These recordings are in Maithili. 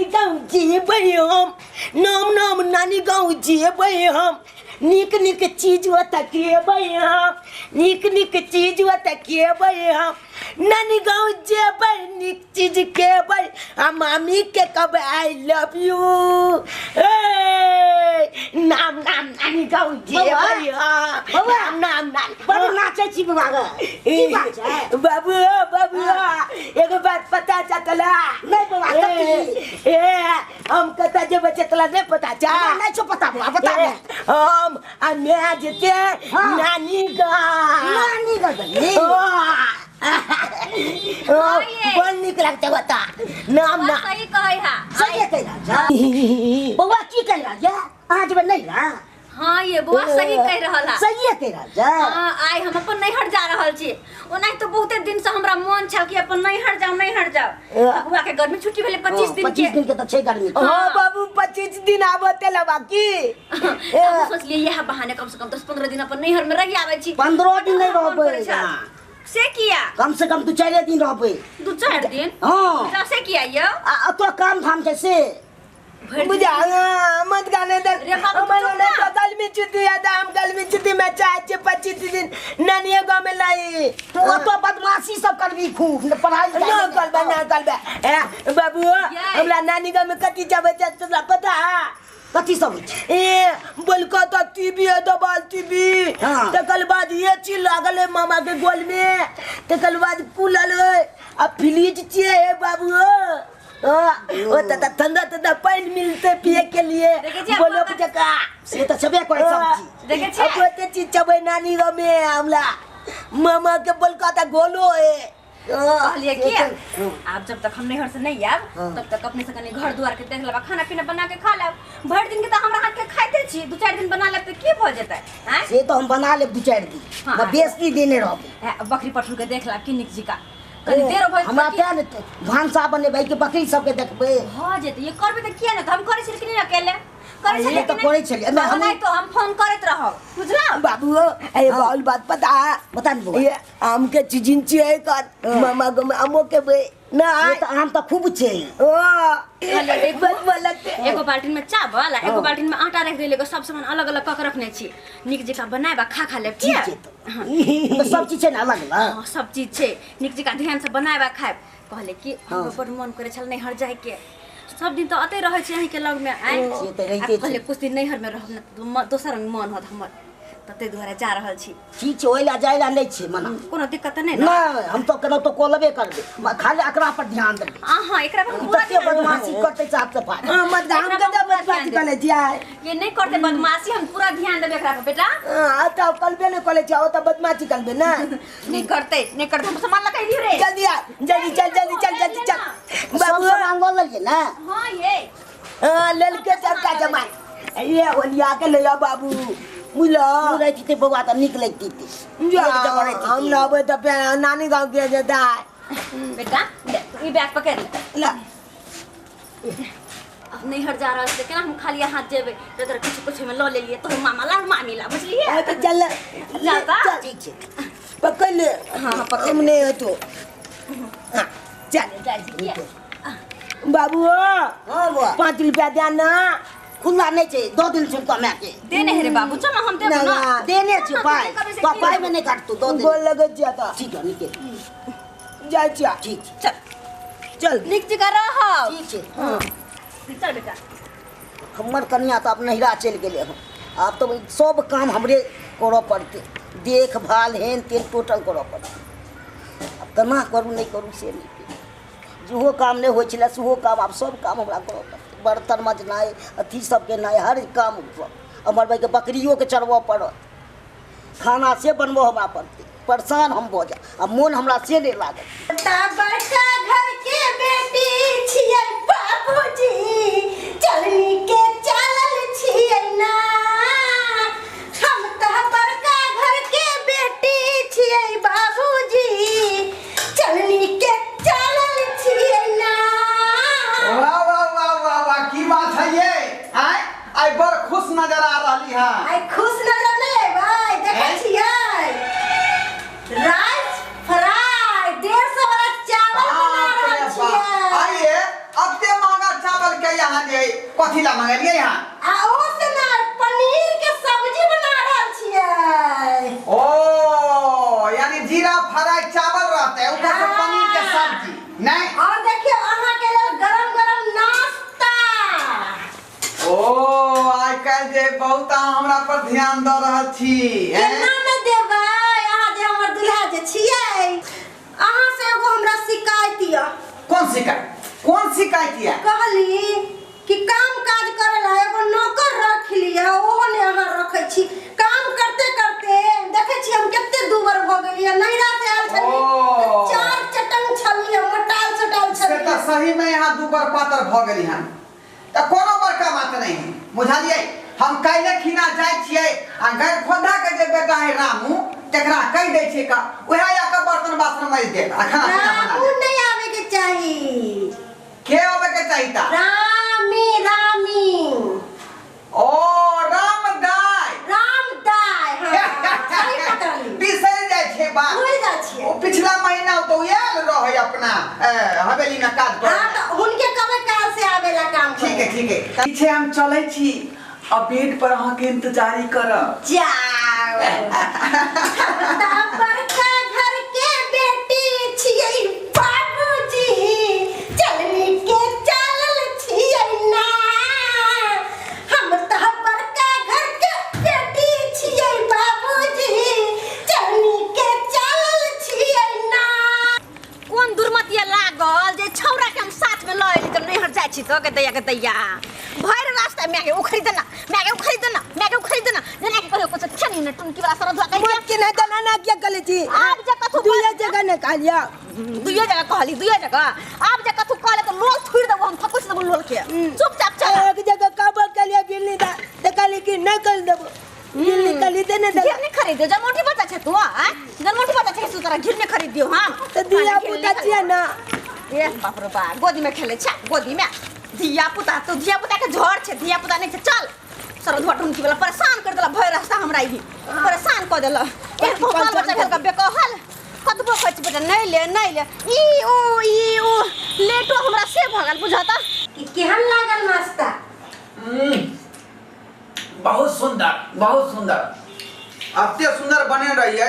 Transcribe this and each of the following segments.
नानी गाँव जेबै हम, नाम नाम नानी गाँव जेबै हम, नीक नीक चीज ओतऽ खेबै हम, नीक नीक चीज ओतऽ खेबै हम, नानी गाँव जेबै नीक चीज खेबै आ मामी के कहबै I love U. ए नाम नाम नानी गाँव जेबै हम, बौआ। नाम नाम नानी। बड़ नाचै छी बौआ गे। की बात छै? बाबू बाबू, एगो बात पता चतला? नहि बौआ, कथी? ए, हम कतऽ जेबै चतला नहि पता छ? हमरा नहि छौ पता बौआ, बता ए, ने। हम आ माय जेते हाँ। नानी गाँव। नानी गाँव जेबही? ओ, बड़ नीक लगतै ओतऽ नाम ना। सही कहै हा। सही कहि रहल छै बौआ। की कहि रहल छै? अहाँ जेबै नहि ने? हाँ ये बौआ सही कहि रहल हा। सहिए कहि रहल छै। हाँ, आइ हम अपन नैहर जा रहल छी। ओनाहि तो बहुते दिन से हमरा मन छल कि अपन नैहर जाउ, नैहर जाउ। तऽ बौआ के गर्मी छुट्टी भेलै 25 दिन के। 25 दिन के तऽ छै गर्मी। हाँ बाबू, 25 दिन आबते ला बाकी। तऽ हम सोचलियै इएह बहाने कम से कम 10-15 दिन अपन नैहर में रहि आबै छी। 15 दिन नहि मन रहबै। करै छल। से किया? कम से कम 2-4 दिन रहबै। 2-4 दिन? हाँ। तऽ से किया यौ? आ एतऽ काम धाम छै से भरि दिन। बुझा मत गाने दे। रे बाबू, हमर चुप ओने ना। तो गर्मी छुट्टी है, तो हम गर्मी छुट्टी में चाहे छे 25 दिन नानिये गांव में लाई। तू ओतऽ बदमाशी सब करबी खूब ने, पढ़ाई लिखाई ना नहि करबे, ना करबे। ए बाबू, ये। हमरा नानी गांव में कथी जाबे छै तोरा पता है? कथी सब होइ छै? ए बोलको तो टीवी है, दबाल टीवी। हाँ। तकर बाद ये चीज लागल है मामा के गोल में, तकर बाद कूलर है आ फ्रिज छे। हे बाबू, हाँ, ओ त ठंडा ठंडा पानी मिलते पिए के लिए। देखै छियै बोलो अपन- जका। से तऽ छेबे करै सब चीज। देखै छियै? अब ओते चीज चबै नानी गाँव में हमरा मामा के बोलका त गोलो है। कहलियै कि आब जब तक हम नैहर से नहीं आयब तब तक अपने से कनी घर दुआर के देख लेब आ खाना पीना बना के खा लेब। भरि दिन के तऽ हमरा हाथ के खाइते छी, 2-4 दिन बना लेब तऽ की भऽ जेतै? आँय? से तऽ हम बना लेब 2-4 दिन। हाँ। हम बेसी दिन नहि रहबै। ए, बकरी पठुर के देख लेब की नीक जिका कनी देर भऽ हमरा तें ने भानसा बनेबै कि बकरी सबके देखबै। भऽ जेतै। ये करबै तऽ किया नहि? तऽ हम करै छलियै कि नहि? अकेले करै ये छलियै तऽ कि नहि? करै छलियै। नहि, नहि तऽ हम फोन करैत रहब, बुझलहुँ? बाबू, ए बाउल बात पता है? बता ने बौआ। ये आम के सीजन छियै कर मामा गाँव में आमो के बे ना। से तऽ आम तऽ खूब छै। ओ कहलियै देखू, बस बोलते। एगो बाल्टीन में चावल आ एगो बाल्टीन में आटा रख देलियै, सब सामान अलग अलग कऽ के रखने छी। नीक जकाँ बनायब आ खा खा लेब। ठीक किया? छै। तऽ सब चीज छै ने अलग अलग? हाँ, सब चीज छै। नीक जकाँ ध्यान से बनायब आ खायब। कहले कि हमरो बड़ मन करै छल नैहर जायके। सब दिन तऽ अतै रहै छी अहीँके लगमे आइ। से तऽ रहिते आ कहले छै। कुछ दिन नैहर में रहब ने तऽ दोसर रंग मन होत हमर, तऽ ताहि दुआरे जा रहल छी। ठीक छै, ओहि लए जाय लए नहि छै मना। कोनो दिक्कत तऽ नहि ने? नहि, हम तऽ केना तऽ कऽ लेबे करबै, खाली एकरा पर ध्यान देबै। अहाँ एकरा पर पूरा तते ध्यान बदमाशी करतै साफ सफाई। हाँ, मत हम एकरा कतऽ पर पूरा बदमाशी ध्यान करै छियै? ये नहि करतै बदमाशी, हम पूरा ध्यान देबै एकरा पर बेटा। हाँ, तऽ कलबे नहि करै छियै, ओ तऽ बदमाशी करबै ने। नहि करतै, नहि करतै। हम सामान लऽ कऽ एलियै रे। जल्दी आ, जल्दी चल, जल्दी चल, जल्दी चल सब बाबू। सामान लऽ लेलियै ने? हाँ ये। हाँ, लेलके सबटा सामान। ये ओलिया के ले आ बाबू, बुझलो? तू रहितै बौआ तऽ नीक लगितै। जा, एक जगह रहितै। हम रहबै तऽ फेर नानी गाँव के जेतै। बेटा ले, तू ई बैग पकड़ि ले। ला। अब नैहर जा रहल छी, केना हम खाली हाथ जेबै? तऽ तोरा किछु किछु मे लऽ लेलियै, तोहर मामा ला मामी ला, बुझलियै? आ, तऽ चल। जा ता। चल। ठीक छै। पकड़ ले। हाँ, हाँ, पकड़। हम नहीं हतो। हाँ, चल। जाइ छी किया? बाबू। हाँ बौआ। 5 रुपया दे ना। खुल्ला नहि छै, दऽ देने छै हुनका मायके। देने हे रे बाबू, चल ना हम देब ना, ना। ना। देने छै ना, पाइ। कभी से तो की पाइ मे नहि काटतौ, दऽ दे। गोल लगै छियै तऽ। ठीक है, नीके। जाइ छियै। ठीक छै। चल। चल। नीक जकाँ रहब। ठीक छै। चल बेटा। हमर कनिया तऽ आब नैहरा चलि गेलै हन, आब तऽ सब काम हमरे करऽ पड़तै, देखभाल हेन तेन टोटल करऽ पड़तै। आब केना करू नहि करू से नहि, जेहो काम नहि होइ छलै सेहो काम आब सब काम हमरा करऽ पड़तै। बर्तन मजनाइ, अथी सब केनाइ, हर काम सब। हमर भाइके बकरियोके चरबऽ पड़त, खाना से बनबऽ हमरा पड़तै। परेशान हम भऽ जायब आ मोन हमरा से नहि लागत। ता बड़का घर के बेटी छियै बाबूजी, चलनी के चलल छियै ना। हम तऽ बड़का घर के बेटी छियै बाबूजी, चलनी के चलल छियै ना। वाह वाह वाह वाह वाह, की बात है ये? आय आइ बड़ खुश नजर आ रहली है। आइ खुश नजर नहि अयबै? देखै हैं? छियै राइस फ्राई 150 वाला चावल बना बाप रे रहल बाप। छियै। आइए अते महंगा चावल कथी ला मंगेलियै यहाँ? आ ओ से ना पनीर के सब्जी बना रहल छियै। ओ यानी जीरा फ्राई चावल रहते ऊपर से पनीर के सब्जी नहीं। और देखियो अहाँ के लेल गरम गरम नाश्ता। ओ आइ काल्हि जे बहुत अहाँ हमरा पर ध्यान दऽ रहल छी। केना ने देबै, अहाँ जे हमर दुल्हा जे छियै। अहाँ से एगो हमरा शिकायत यऽ। कौन शिकायत? कौन शिकायत यऽ? कहली कि काम काज करे ला एगो नौकर रख लिअ, ओहो ने अहाँ रखै छी। काम करते करते देखै छी हम कते दूबर भऽ गेलियै। नैहरा से आयल छलियै तऽ चार चटंग छलियै, मोटाल सोटाल से तऽ छलियै। सही में यहाँ दूबर पातर भऽ गेली हन, तऽ कोनो बड़का बात नहीं है बुझलियै। हम काल्हि खिना जाइ छियै आ गैर खोधा के जे बेटा है रामू तकरा कहि दै छियै का उएह आके बर्तन बासन माजि देत आ खाना पीना बना रामू देत। नहीं आवे के चाही। के आवे के चाही ता? रामी रामी। ओ रामदाय। रामदाय, हाँ, सही पकड़ली। बिसरि जाइ छै बात। भूलि जाइ छियै। ओ पिछला महीना तो आयल रहै अपना हवेली में काज करे। हाँ तो हुनके कबे काल से आवेला काम करे। ठीक है ठीक है। पीछे हम चलै छी आ बेड पर अहाँ के इंतजारी करब। जाओ। बड़का घर के बेटी छियै बाबूजी, चलनी के चलल छियै ना। हम तऽ बड़का घर के बेटी छियै बाबूजी, चलनी के चलल छियै ना। कोन दुर्मतिया लागल जे छौड़ा के हम साथ में लऽ एली तऽ नैहर जाइ छी तऽ के दैया के दैया भरि रास्ता माय के उखड़ी देना, माय के उखड़ी देना, माय के उखड़ी देना, जेना कि कहियो कुछ छनी ने टुनकी वाला सरधुआ कहि मत के नहीं देना ना क्या कले छी। आब जे कथु दुइये जगह ने कहलिया। दुइये जगह कहली, दुइये जगह। आब जे कथु कहले तऽ लोल थुरि देबो हम, थकुच देबो लोल के। चुपचाप चल। एक जगह काबर कहलिया गिरनी दा त कहली कि न कर देबो। गिरनी कहली ते ने गिरनी खरीद दियो, जनमोटी बच्चा छै तू आ जनमोटी बच्चा छै तू, तोरा गिरनी खरीद दियो हम। त दिया पुता छियै ना। ए बाप रे बाप, गोदी में खेले छै, गोदी में धिया पुता तो धिया पुता के झड़ छै, धिया पुता नहीं छै। चल सरधुआ टुनकी वाला परेशान कर देला भय रास्ता हमरा ई परेशान कर देला। एक बाल बच्चा भेल के बेकहल कतबो कहै छी बेटा नहीं ले नहीं ले, ई ओ ई ओ लेटो हमरा से भऽ गेल बुझाता। कि केहन लागल नाश्ता? बहुत सुंदर, बहुत सुंदर। अते सुंदर बने रहिए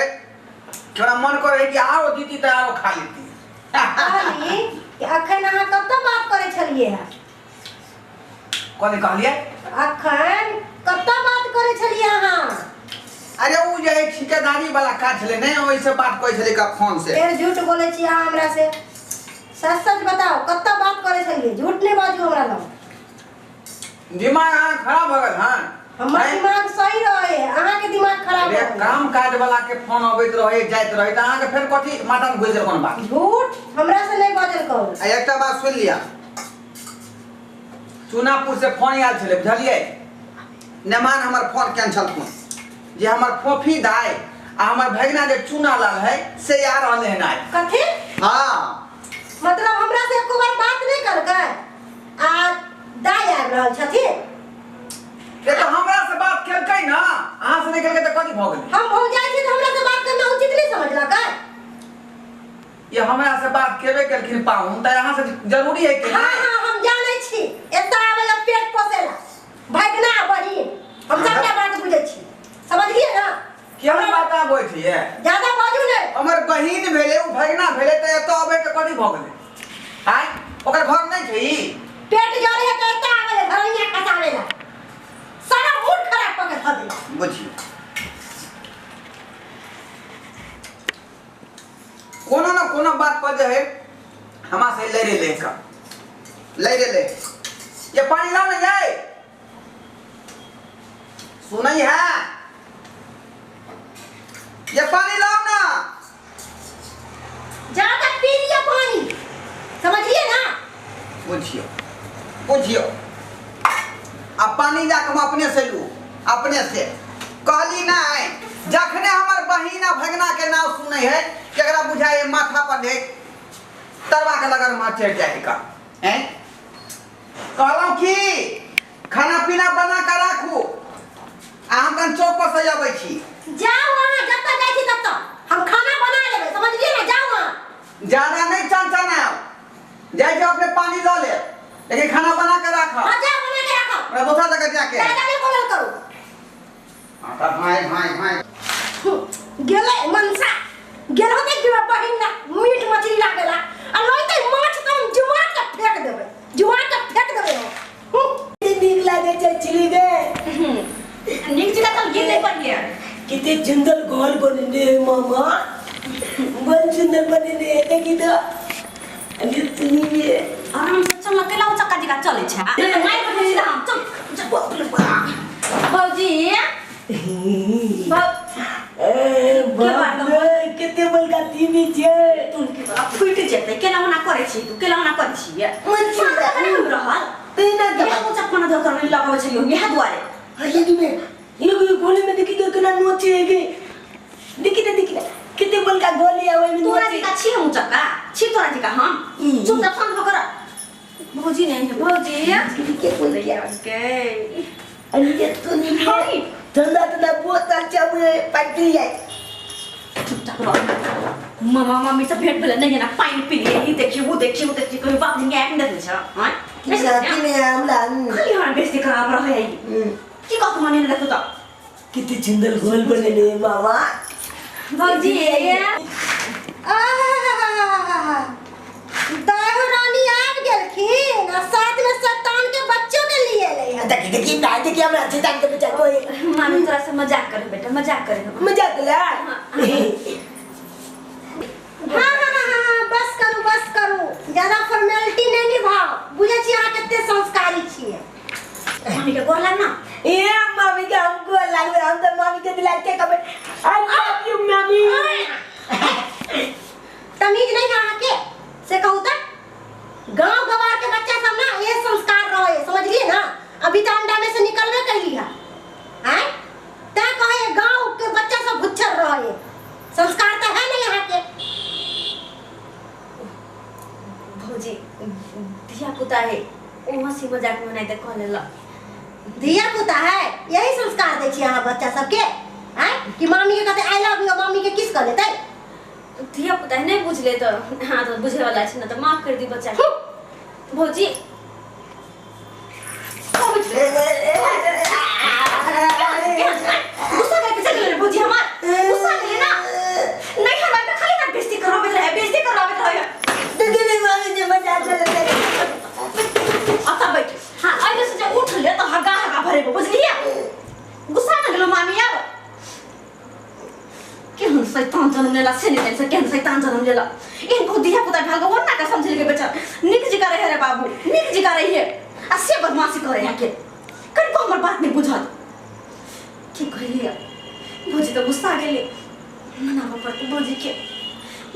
थोड़ा मन करे कि आरो दीदी त आरो खा लेती। कहली कि अखन अहाँ कतऽ बात करै छलियै हँ? कथी कहलियै? अखन कतऽ बात करै छलियै अहाँ? अरे उ जे है ठेकेदारी वाला काज छलै नहीं, ओहिसे बात करै छलै का फोन से। फेर झूठ बोलै छी अहाँ हमरा से। सच सच बताओ कतऽ बात करै छलियै? झूठ नहीं बाजू हमरा लग। दिमाग अहाँ खराब भऽ गेल हन? हमर दिमाग सही रहे, अहाँ के दिमाग खराब अरे भऽ गेल। काम काज वाला के फोन अबैत रहे जाइत रहे तऽ अहाँ के फेर कथी माथा में घुसि गेल कोन बात? झूठ हमरा से नहीं बाजल कहू। आ एकटा बात सुनि लिअ, चुनापुर से फोन आयल छलै बुझलियै, नेमान हमर फोन कैंसल फोन जे हमर फोफी दाइ आ हमर भगिना जे चूना लाल है से आ रहलै हन आइ। कथी? हाँ। मतलब हमरा से एको बार बात नहीं करकै आ दाइ आबि रहल छथिन? से तऽ हमरा से बात केलकै ना, अहाँ से नहीं केलकै तऽ कथी भऽ गेलै? हम भौजाइ छी तऽ हमरा से बात करना उचित नहीं समझलकै? ये हमरा से बात केबे केलखिन पाहुन तऽ अहाँ से जरूरी है कि हाँ हाँ हम जानै छी, एतऽ आबै ला पेट पोसै ला भगना बहिन, हम सबटा बात बुझै छी, समझलियै ना? केहन बात अहाँ बजै छियै? ज्यादा बाजू नै। हमर बहिन भेलै ओ भगना भेलै तऽ एतऽ अबै के कथी भऽ गेलै? आँय ओकर घर नहि छै ई? पेट जरै है तऽ एतऽ आबै ला घरैया खसाबै ला, सारा मूड खराब कऽ के धऽ देलक। बुझियौ कोनो न कोनो बात पर जे है हमरा से लड़े ले का लड़े ले। ये पानी लाओ ना जाए सुनई है, ये पानी लाओ ना। ज्यादा पी लिया पानी, समझिए ना? बुझियो बुझियो, अब पानी जाके हम अपने से लू, अपने से कहली ना। जखने हमर बहिन आ भगना के नाम सुनै है केकरा बुझाए माथा पर है तरवा के लगन मार चढ़ जाए का हैं? कहलहुँ कि खाना पीना बना के राखू आ हम कन चौक पर से अबै छी। जाओ अहाँ जतऽ जाइ छी ततऽ हम खाना बना लेबै, समझलियै ना? जाओ अहाँ। ज्यादा नहीं चनचनाओ, जाइ छी अपने पानी लऽ लेब लेकिन खाना बना के राखब। हाँ, जाओ बना के राखब। हमरा दोसर जगह जाके है। दादा नहीं बोलल करू। हाँ तऽ भाई भाई भाई गेलै मनसा गेल होतै कि बहिन ना मीट मछली लागेला आ लइतै माछ तऽ हम जुमा के फेंक देबै, जुमा के फेंक देबै हम। नीक लागे छै चिली गे। नीक जगह चल गेल नहीं पड़िए। कितने सुंदर गोल बनेने है मामा, बड़ सुंदर बनेने है। देखी तो अभी तुम ये आराम से चल केला चक्का जगह चले छै नहीं मार के सीधा हम चल चल। बाप रे बाप। भौजी भौ ए बाप रे, कितने बड़का टीवी छे। तुम के बड़ा फुटि जेतै। केला ओना करै छी तू, केला ओना करै छी मन नहि रहल। तेना इएह ऊँचा कोना धऽ कऽ लगबै छलियै हम इएह दुआरे। ये की में ये गोली में देखी केना नोची है के, देखी ना देखी ना कितने बड़का गोली है ओइ में। तोरा नोची जका छी हम चक्का छी तोरा जका हम। ई। चुपचाप शांत भऽ कर। भौजी नहीं है भौजी के कोई क्या के अरे ये तो नहीं है। ठंडा ठंडा बहुत अच्छा मुझे पार्टी है। चुपचाप रह। मामा मामी से भेंट भेलै नहीं ना पानि पी लिए ई देखियो वो देखियो वो देखियो कभी बाप नहीं आबि देखै छ हां कितना हमरा खाली हमरा बेइज्जती खराब रहै है ई। की कहत मामी ने देखू तऽ। कितने सुंदर गोल बनेने है मामा। भौजी आहा, दाऊ रानी आबि गेलखिन आ साथ में शैतान के बच्चों के लिए एलै हन। देखी देखी ना देखी हमरा शैतान के बच्चा कोई। मामी तोरा से मजाक करे बेटा, मजाक करे। मजाक ला। हाँ हाँ हाँ हाँ हाँ, बस करू बस करू, ज्यादा फॉर्मेलिटी नहीं निभाओ। बुझै छी अहाँ कते संस्कारी छियै। मामी के गोर लाग ना। ए मामी के हमको लागले, हम तो मामी के दिला के कबे I love you मामी। तमीज नहीं है अहाँके से कहू तऽ। गांव गवार के बच्चा सब ना ये संस्कार रहे, समझलिए ना। अभी तो अंडा में से निकलबे कैली है आय, तैं कहे गांव के बच्चा सब भुच्छर रहे, संस्कार तो है नहीं अहाँके। भौजी धिया पुता है ओ हंसी मजाक में नहीं तऽ कह लेलक। धिया पुता है यही संस्कार दै छी अहाँ बच्चा सबके आय कि मामी के कहते I love you, मामी के किस कर लेतै। धिया पुता है नहीं बुझले तऽ हाँ तऽ बुझे वाला छै ना तऽ माफ कर दी बच्चा के। भौजी गुस्सा करके चल गेलै भौजी हमार, गुस्सा गेलै ना नहीं हमरा के खाली ना बेइज्जती करबैत रहे, बेइज्जती करबैत रहे। देखी नहीं मामी जे मजाक कर लेते। अतः बैठ हाँ एहिमे से जे उठ ले तऽ हगा हगा भरेबो बुझलियै। गुस्सा न गेलो मामी आब। केहन शैतान जन्म लेला से नहीं जानि से केहन शैतान जन्म लेला। इनको धिया पुता भेल के ओना के समझल के बेटा नीक जकाँ रहे रे बाबू, नीक जकाँ रहिए आ से बदमाशी करे है के कनिको हमर बात नहीं बुझत। की कहिए भौजी तऽ गुस्सा गेलै। मनाबऽ पड़तै भौजी के,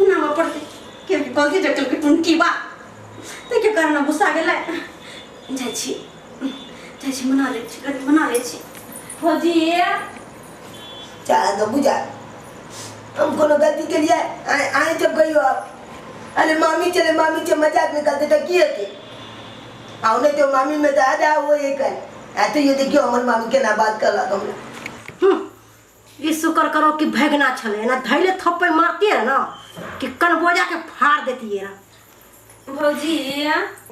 मनाबऽ पड़तै कियाकि गलती जब केलकै टुनकी बा ताहिके कारण गुस्सा गेलै। जाइ छी जाइ छी मना लै छी कनि मना लै छी भौजी। चाहे तो बुझा हम कोनो गलती के लिए आए आए जब गई हो आप। अरे मामी चले मामी से मजाक निकलते तो की होती आओ नहीं तो मामी में दादा वो एक है आ तो ये देखियो हमर मामी के ना बात कर ला तुमने। ई शुक्र करो कि भगना छले ना धैले थप्पड़ मारती है ना कि कनबोजा के फाड़ देती है ना। भौजी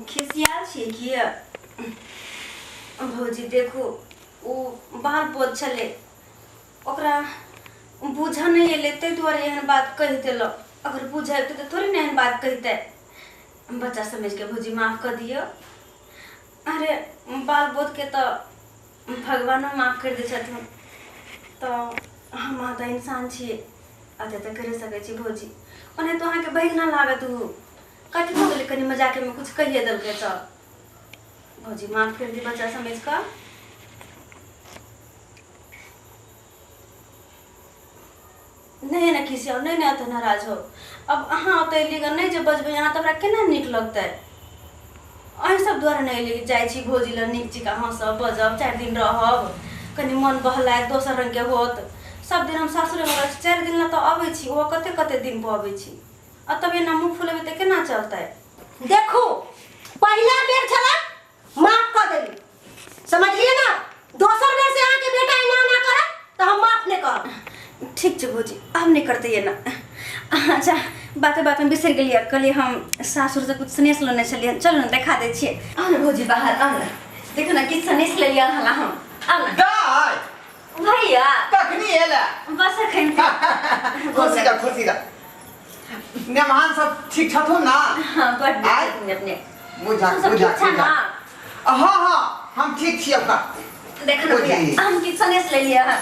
खिसियाल छियै की? भौजी देखू ओ बाल बोध छलै ओकरा बुझऽ नहि एलै ताहि दुआरे एहन बात कहि देलक। अगर बुझ अबितै तऽ थोड़े ने एहन बात कहितै। बच्चा समझिके भौजी माफ कऽ दियौ। अरे बाल बोधके तऽ भगवानो माफ करि दै छथिन तऽ हम अहाँ तऽ इंसान छियै अते तऽ करि सकै छी भौजी। ओना तऽ अहाँके बहिन ना लागत ओ कथी भऽ गेलै कनि मजाकेमे कुछ कहिए देलकै तऽ भौजी माफ करि दी बच्चा समझि कऽ। नहीं ने खिसियाउ नहीं ने एतऽ नाराज हो। अब अहाँ ओतऽ एलियै गऽ नहि जे बजबै अहाँ तऽ हमरा केना नीक लगतै। अहीं सब दुआरे नहि एलियै जाइ छी भौजी लग नीक जकाँ हँसब बजब 4 दिन रहब कनि मन बहलायत दोसर रङ्गके होत। सब दिन हम सासुरेमे रहै छी 4 दिन लए तऽ अबै छी ओहो कते कते दिन पर अबै छी आ तब एना मुँह फुलेबै तऽ केना चलतै। देखू पहिला बेर छला माफ कऽ देली समझलियै ना। दोसर बेर से अहाँके बेटा एना ना करत तऽ हम माफ नहि करब। ठीक छै भौजी आब नहि करतै एना। अच्छा बाते बातमे बिसरि गेलियै कहलियै हम सासुरसँ कुछ स्नेह लेने छलियै चलू ने देखा दै छियै। आउ ने भौजी बाहर आउ ने। देखो ना कि सनेस ले लिया हला हम आउ ना दाय भैया कखनी एला बस अखन खुशी रह खुशी रह। मेहमान सब ठीक छथुन ना? हां बड आय। अपने बुझा तू सब बुझा ठीक छा ना? हां हां हम ठीक छी अपना। देखो ना भैया बुझी। हम कि सनेस ले लिया हन।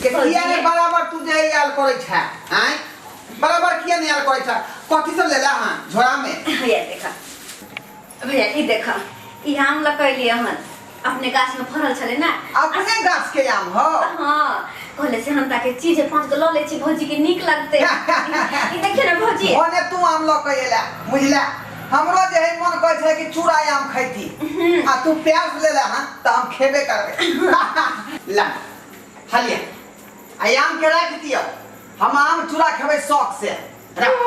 के किया ने बराबर तू जे आयल करै छ आय बराबर किया ने आयल करै छ? कथी सब लेला हां झोरा में? भैया देखा भैया ई देखा ई आम लकैलिए हन अपने गाछ में फरल छले ना। अपने गाछ के आम हो? हां कहले से हम ताके चीज पांच गो ल ले छी भौजी के नीक लगते। ई देखिए ना भौजी ओने तू आम ल के एला बुझला हमरो जे है मन कहै छै कि चूड़ा आम खैती आ तू प्याज लेला हां त हम खेबे करबे। ला हलिया आ आम के राख दियो हम आम चूड़ा खेबै शौक से। राख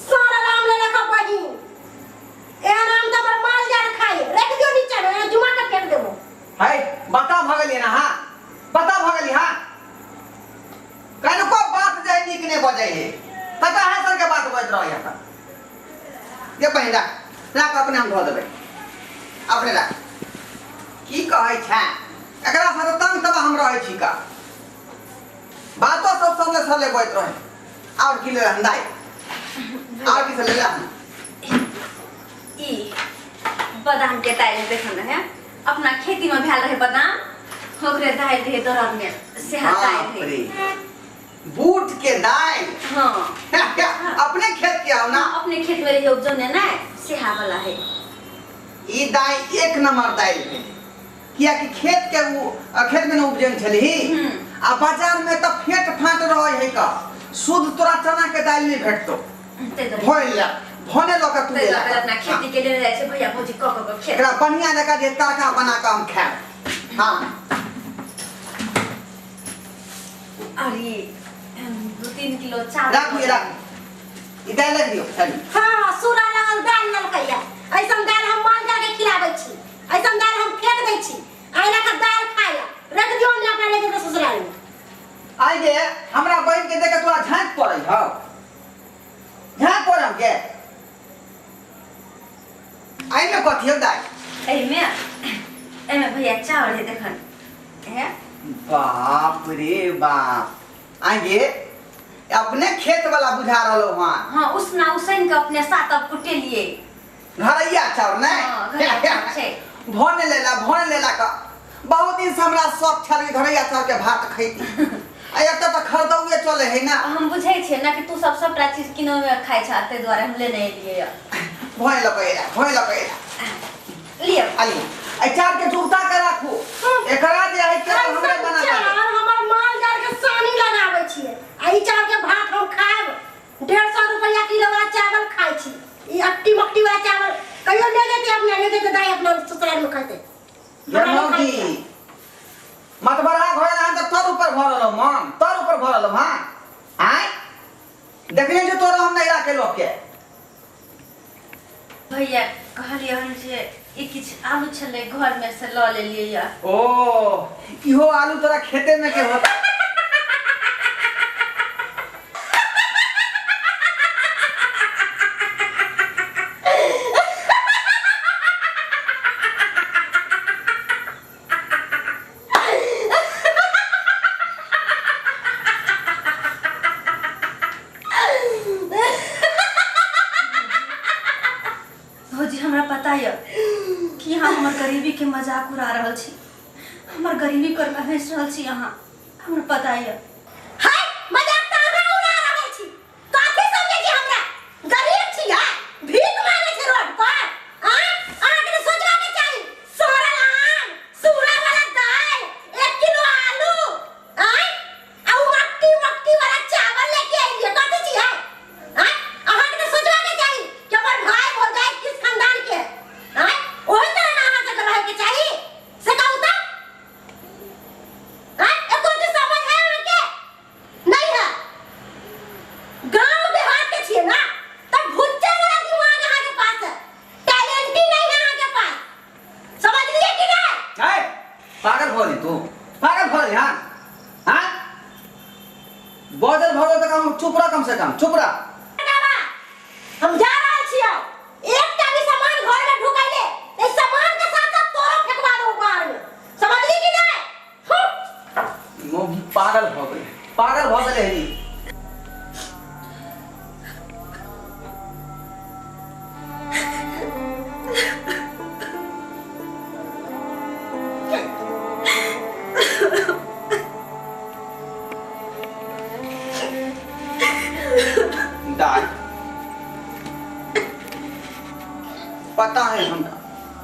सारा आम ले लखा बहिन एहन आम त हमर माल जाल खाए रख दियो नीचा में जुमा के फेंक देबो। है बता भगली ना हां बता भगली हां कनको बात जाय नीक ने बजै हे तका है सर के बात बज रही है ये बहिन राख राख अपने हम धो देबै अपने राख। की कहै छै एकरा से तंग तब हम रहै छी का बातो सब सबले सबले बजत रहे। और की ले हंदाई और की से ले ला ई बादाम के दाल देखन है अपना खेती में भेल रहे बादाम ओकरे दाल रहे दरद में सेहा दाल रहे बूट के दाल। हां अपने खेत के आओ ना अपने खेत में रहे उपजने ना सेहा वाला है ई दाल एक नंबर दाल है किया कि खेत के वो खेत में न उपजन छलही आ बाजार में त फेट फाट रहे है का शुद्ध तोरा चना के दाल नहीं भेटतो भइल भने लक तू ते अपना खेती के लेने जाय छै भैया भौजी क क खेत एकरा बढ़िया जगह जे तड़का बना के हम खाएब। हां अरे 2-3 किलो चावल राखू राखू ई दाल रख दियो खाली। हां सूरा लगल दाल ललकैया ऐसन दाल हम माल जाके खिलाबै छी ऐसन दाल हम फेंक दै छी आइला का दाल खाइला रख दियो ने अपना लेके के ससुराल में। आई जे हमरा बहिन के देख के तोरा झांक पड़ै हौ झांक पड़म के आई में कथी हो दाई? एमे एमे भैया चावल है देखन है। बाप रे बाप आगे अपने खेत वाला बुझा रहलो हां। हां उसना उसैन के अपने साथ अब कुटे लिए घरैया चाउर नै हां भोन लेला का बहुत दिन से हमरा शौक छल कि घरैया चाउर के भात खैती आ एत त खरदौए चले है ना। हम बुझै छियै ना कि तू सब सबटा चीज किनो में खाइ छ ते द्वारे हम लेने एलियै। भोन लकैला भोन लकैला लियो आली आ चार के जुगता के राखू एकरा जे है के हमरे बना के हमर माल जाल के सानी लगाबै छियै आ ई चाउर के भात हम खाएब 150 रुपया किलो वाला चावल खाइ छी ई अट्टी मट्टी वाला चावल कहियो ले जेते अपना ले जेते दाई अपना ससुराल में खाते। मौगी मतबरा घर आन त तोर ऊपर भरल हो मन तोर ऊपर भरल हो हां आय देखने जो तोरा हम नहीं राखे लोग के। भैया कहलिए हम जे ई किछ आलू छले घर में से ल लेलिए या। ओ इहो आलू तोरा खेते में के होता। भौजी हमरा पता य कि अहाँ हमर गरीबी के मजाक उड़ा रहल छी हमर गरीबी पर हंस रहल छी अहाँ हमरा पता य। हाय मजाक त अहाँ उड़ा रहल छी कथी समझै छी हमरा गरीब छी हां भीख मांगे छी रोड पर हां अहाँ के सोचबा के चाही सड़ल आम सूरा वाला दाल 1 किलो आलू हां आ उ मट्टी मट्टी वाला चावल लेके आइलिए कथी छी हां हां अहाँ के सोचबा के चाही कि हमर भाई भौजाई किस खानदान के हां ओही तरह ना अहाँ के रहे के चाही से कहू त हां एको चीज समझ है अहाँ के नहीं है गांव देहात के छियै ना तब भुच्चा वाला दिमाग अहाँ के पास है टैलेंट ही नहीं है अहाँ के पास समझ लिए कि नहीं? है पागल भऽ गेली तू पागल भऽ गेली हां हां बजल भऽ गेल त कम चुप रह कम से कम चुप रह। हम जा रहल छियै एकटा भी सामान घर में ढुकैले ई सामान के साथ साथ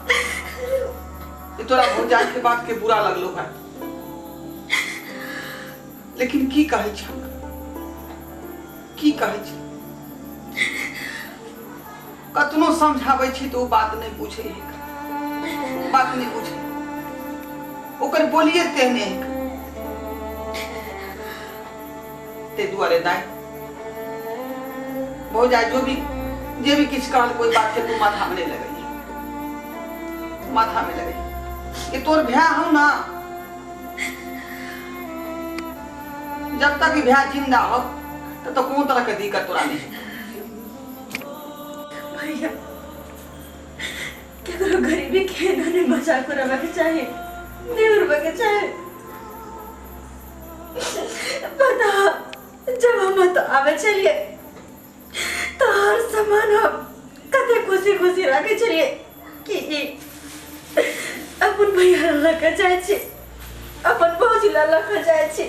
ई तोरा भौजाई के बात के बुरा लगलो है, लेकिन की कहै छै, की कहै छै, कतनो समझाबै छी तऽ ओ बात नहि बुझै है, बात नहि बुझै, ओकर बोलिए तेहने है। ताहि दुआरे दाइ भौजाई जो भी जे भी किछु कहल कोई बात के तू माथा में नहीं लगैया, माथा में लगैया। ये तोर भैया हूं ना, जब तक भैया जिंदा हो तब तो कोनो तरह के दिक्कत तोरा नहीं है। भैया केकरो गरीबी के नहीं मजाक उड़ाबे के चाही, नहीं उड़ाबे के चाही। पता जब हम तो आवे चलिए तो हर सामान हम कते खुशी खुशी राखे चलिए कि अपन भैया लग जाए छी, अपन भौजी लग जाए छी।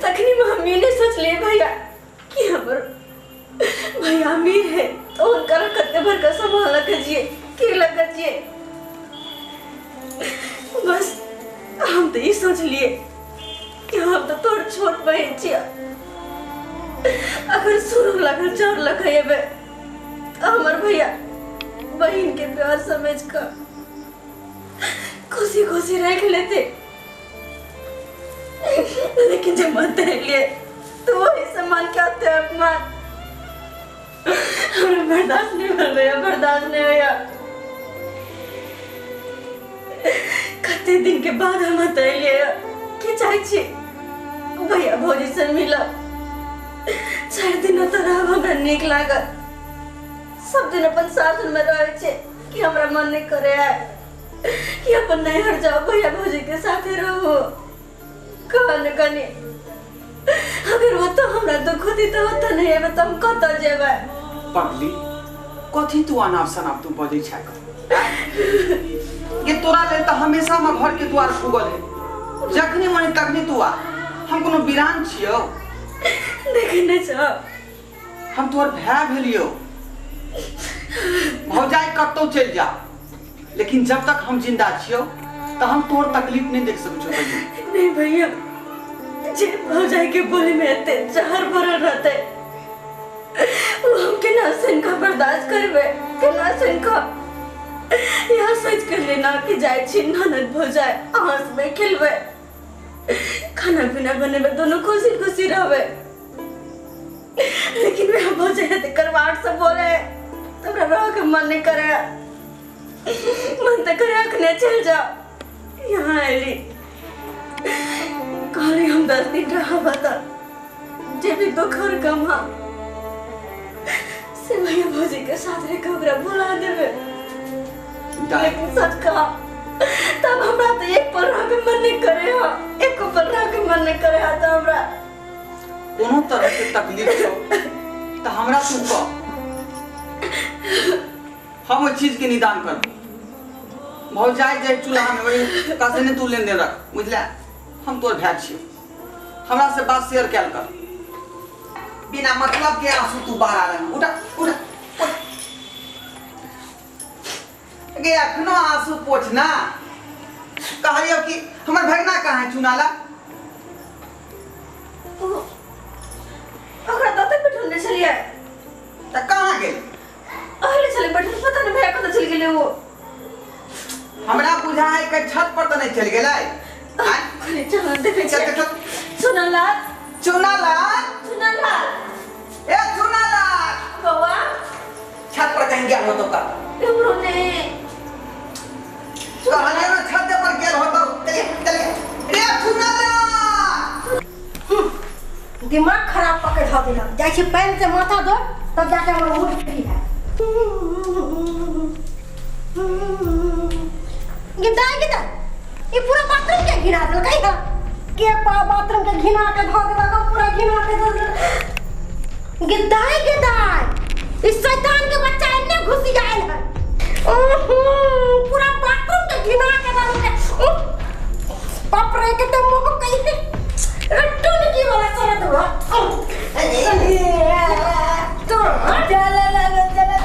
तखनी मम्मी ने सोचलिए भैया कि हमर भैया अमीर है तो उनका कते भर का सामान लग जिए की लग जिए। बस हम तो ये सोच लिए कि हम तो तोर छोट बहन छिया, अगर सुरु लगल चाउर लखेबे तो हमर भैया बहन के प्यार समझ कर खुशी खुशी रख लेते। लेकिन जब मत लिए तो वही सम्मान क्या थे अपमान हमें बर्दाश्त नहीं हो गया, बर्दाश्त नहीं हुआ। कते दिन के बाद हम लिए कि चाहे छी भैया भौजी से मिलब, 4 दिन तो रहब हमरा नीक लागत। सब दिन अपन सासुर में रहे छे कि हमरा मन नहीं करे है कि अपन नैहर जाओ भैया भौजी के साथे रहो। कहन कनी अगर वो तो हमरा दुख होती तो होता नहीं है तो हम कतऽ जेबै। पगली कथी तू अनाप शनाप तू बजै छै, ये तोरा लेल तऽ हमेशा हमर घर के द्वार खुगल है, जखनी मन तखनी तू आ। हम कोनो वीरान छियौ? देखे नहीं छौ, हम तोहर भाय भेलियौ। भौजाई कतौ चलि जा, लेकिन जब तक हम जिंदा छियौ तऽ हम तोहर तकलीफ नहीं देख सकै छियौ। नहीं भैया, जे भौजाई के बोली में एते जहर भरल रहते वो हम केना सुन कऽ बर्दाश्त करबै, केना सुन कऽ। यहाँ सोच कर लेना कि जाए छी ननद भौजाई हंसबै खेलबै खाना पीना बनेबै दोनों खुशी खुशी रहबै, लेकिन वह भौजाई एते करवाट से बोले तो हमरा रह के मन नहीं करे, मन तो करे अखने चल जाओ। यहाँ आयली कहली हम 10 दिन रहब तऽ जे भी दुख और गम हा से भैया भौजी के साथ रह के ओकरा भुला देबै। लेकिन सच कहा तब हमरा तो एक पल रह के मन नहीं करे हा, एक पल रह के मन नहीं करे हा। तो हमरा कोनो तरह के तकलीफ हो तो हमरा तू कह, हम ओहि चीज के निदान करब। भौजाई जाए चूल्हा में वही कासे ने तू लेन देन रख, बुझला? हम तोर भाय छियौ, हमरा से बात शेयर कैल कर। बिना मतलब के आंसू तू बाहर आ रहे। उठा उठा उठ। गे अखनो आंसू पोछ ना। कहलियौ कि हमर भगना कहाँ है चुनाला? ओकरा दाँते बैठल नहि छलियै। तऽ कहाँ गेल? अहले छलै बैठल, पता नहि भैया कतऽ चलि गेलै ओ। हमरा बुझा है कि छत पर तऽ नहि चलि गेलै। चल देखै छियै। चुनालाल, चुनालाल, चुनालाल, ए चुनालाल बौआ छत पर कहीं गेल होतो का? हमरो ने कहलियै ने छत पर गेल होतो। चलिए चलिए रे चुनालाल, दिमाग खराब पकड़ धऽ देलक। जाइ छी पानि से माथा धो तब जाके हमर मूड फ्री है। गिदा गिदा ये पूरा बाथरूम के घिना देलकै है, के पा बाथरूम के घिना के धऽ देलक, पूरा घिना के धऽ देलक। गिदाई गिदाई इस शैतान के बच्चा एने घुसी आयल है, ओहो पूरा बाथरूम के घिना के धऽ देलकै। बाप रे के तो मुंह कैसे टुनकी वाला सरत हुआ। तो चला लागल चला।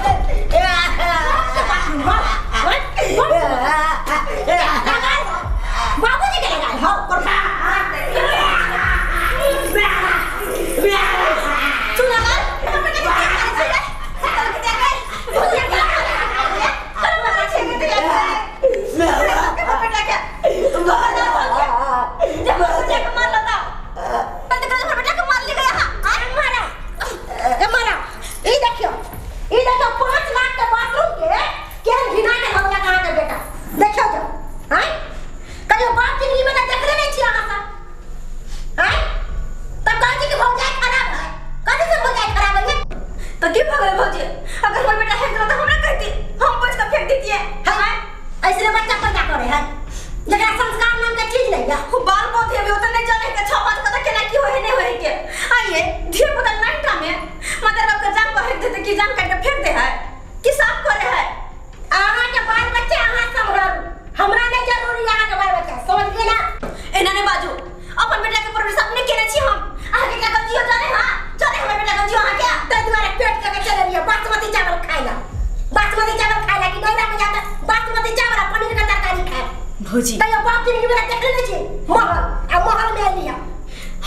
भौजी तैयो बाप जिंदगी मेरा देखले नहीं छी महल आ महल में अइली है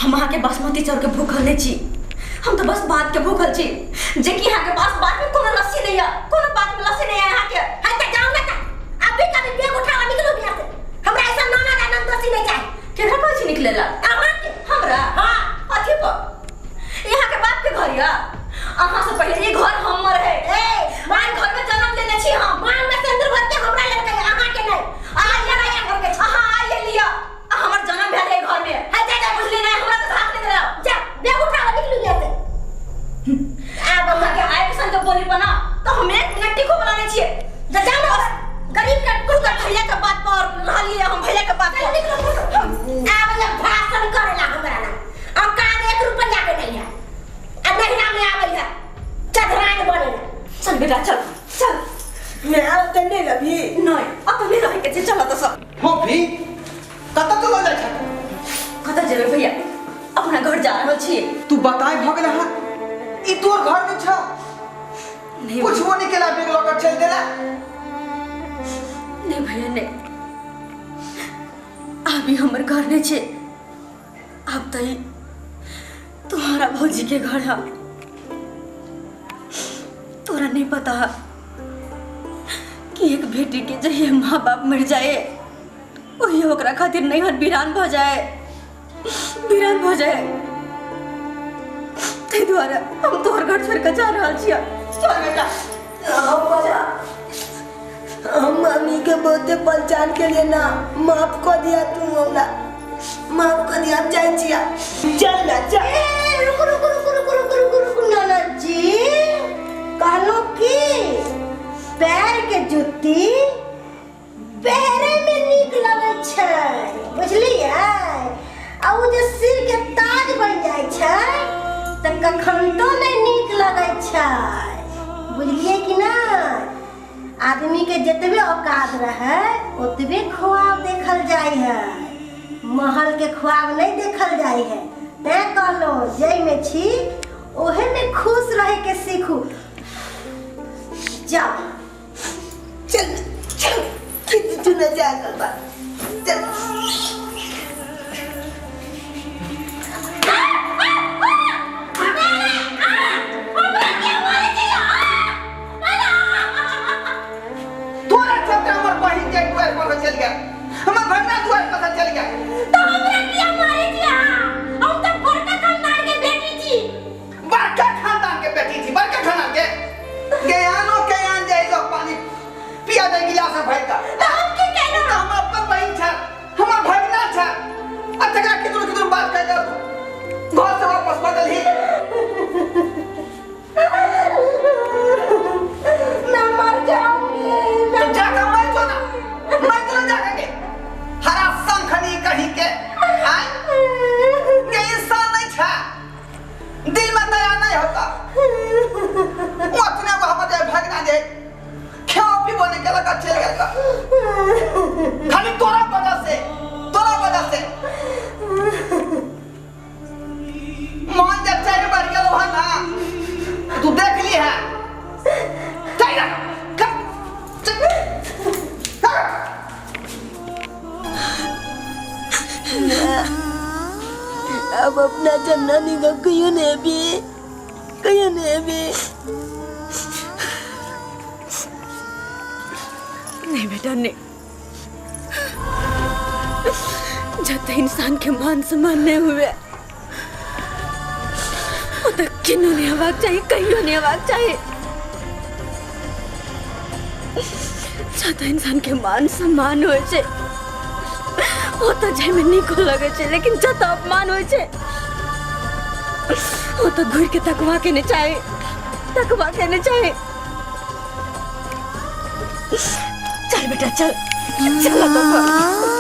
हम अहाँके बासमती चाउर के भूखल नहीं छी, हम तो बस बात के भूखल छी, जे कि अहाँके पास बात में कोनो लस्सी नहीं है, कोनो बात में लस्सी नहीं है अहाँके। है त जाओ ना त अभी कभी बैग उठा के निकलू यहाँ से, हमरा ऐसा नाना का नंदोसी नहीं चाहिए। केकरा कहै छी निकले ला? अहाँके। हमरा? हाँ। अथी पर यहाँ के बाप के घर या अहाँ से पहले ये घर हमर है। ए मान घर में जन्म लेने छी हम, मान में सिंदूर भर के हमरा लड़का है, अहाँ के नहीं। अहाँ ये नहीं घर के, अहाँ आइए लिया, हमर जन्म भेल है घर में। है जा जा बुझली नहीं, हमरा तो धाक नहीं देला। जा बैग उठा के निकलू यहाँ से। आब अहाँ के आय पसंद के बोली बना तो हम एक मिनट टिको बनाने छिए। जा जा ना गरीब के कुत्ता भैया के बात पर रहलिए हम, भैया के बात पर निकलू। आब ये भाषण करेला हमरा ना औकात 1 रुपया के नहीं है, आ नहिरा में आबै है चधरान बनेला। चल बेटा चल चल। मैं आब तऽ नहि रहबी। नहीं अब तो नहीं रहे के छै, चल तऽ सब। फोफी कतऽ चलल जाइ छै? कतऽ जेबै भैया, अपना घर जा रहल छी। तू बताय भऽ गेल हँ ई तोर घर नहीं छौ? नहीं पूछबो नहीं केला, बैग लऽ कऽ चलि देला। नहीं भैया नहीं, अभी हमर घर नहीं छे, अब तो तुम्हारा भौजी के घर है। तोरा नहीं पता कि एक बेटी के जहिया माँ बाप मर जाए वही ओकरा खातिर नैहर वीरान भ जाए, वीरान भ जाए। ताहि दुआरे हम तोहर घर छोड़ के जा रहल छियै। चल बेटा। हम मम्मी के बहुते पहचान के लिए ना माफ कर दिया तू हमरा, माफ कर दिया। हम जाइ छियै, चल ना चल। ए रुकु रुकु रुकु रुकु रुकु रुकु रुकु नाना जी, कहलो कि पैर के जुत्ती पहरे में नीक लगै छै, बुझलियै? आ उ जे सिर के ताज बन जाइ छै तऽ कखन तो नहि नीक लगै छै, बुझलियै कि नहि? आदमी के जतबे औकात रहे ओतबे ख्वाब देखल जाइ है, महल के ख्वाब नहीं देखल जाइ है। तैं कहलो जाहिमे छी ओहे में खुश रहे के सीखू। जाओ चल चल किछु न जागल बा, चल। तोरा चलते हमर बहिन के दुआर पर चल गया, हमर भगना दुआर पर चल गया। तो हमरा किया मारे छी अहाँ? हम तऽ बड़का खानदान के बेटी छी। बड़का खानदान के बेटी छी, बड़का खानदान के ज्ञानो ज्ञान जाय लोग पानी पिया दे गिलास में भर का। तऽ हम की केलहुँ? तो हम अपन बहिन छ, हमर भगना छ, आ तकरा किदुर किदुर बात कह के घर से वापस बदल ही। मैं मर जाऊंगी। तो जाकर मर जो ना, मर जो ना जाकर के हरा शंखनी कहीं के आय ये इंसान नहीं छा, दिल में दया नहीं होता। वो अपने को हमर जे भगना जे खेओ पीबो नहीं केलक चलि गेल खाली तोरा वजह से, तोरा वजह से मन जे 4 बार गेलो हन ना तू देख ली है। चल जा कर चल कर। अब अपना जनानी का कहियो नहीं भी, कहियो नहीं भी। नहीं बेटा नहीं, जब तक इंसान के मान सम्मान नहीं हुए वो तक किन्नू नहीं हवाक चाहिए, कहियो नहीं हवाक चाहिए। जब तक इंसान के मान सम्मान हो छे वो तो जाय में नीको लगे छे, लेकिन जब तक अपमान हो छे वो तो घूर के तकवा के नहीं चाहे, तकवा के नहीं चाहे। चल बेटा चल, चल।